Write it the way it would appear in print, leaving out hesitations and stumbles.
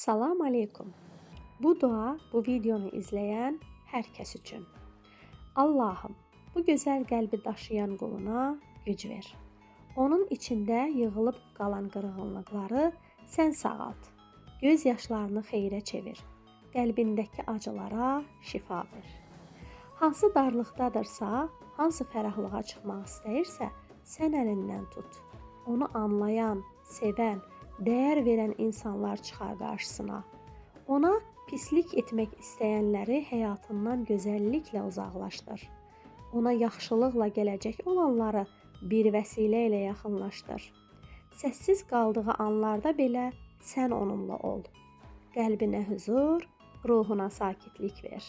Salam aleykum. Bu dua bu videonu izləyən hər kəs üçün. Allahım, bu gözəl qəlbi daşıyan quluna güc ver. Onun içində yığılıb qalan qırğınlıqları sən sağalt. Göz yaşlarını xeyrə çevir. Qəlbindəki acılara şifa ver. Hansı darlıqdadırsa, hansı fərahlığa çıxmaq istəyirsə, sən əlindən tut. Onu anlayan, sevən, dəyər verən insanlar çıxar qarşısına. Ona pislik etmək istəyənləri həyatından gözəlliklə uzaqlaşdır. Ona yaxşılıqla gələcək olanları bir vəsilə ilə yaxınlaşdır. Səssiz qaldığı anlarda belə sən onunla ol. Qəlbinə huzur, ruhuna sakitlik ver.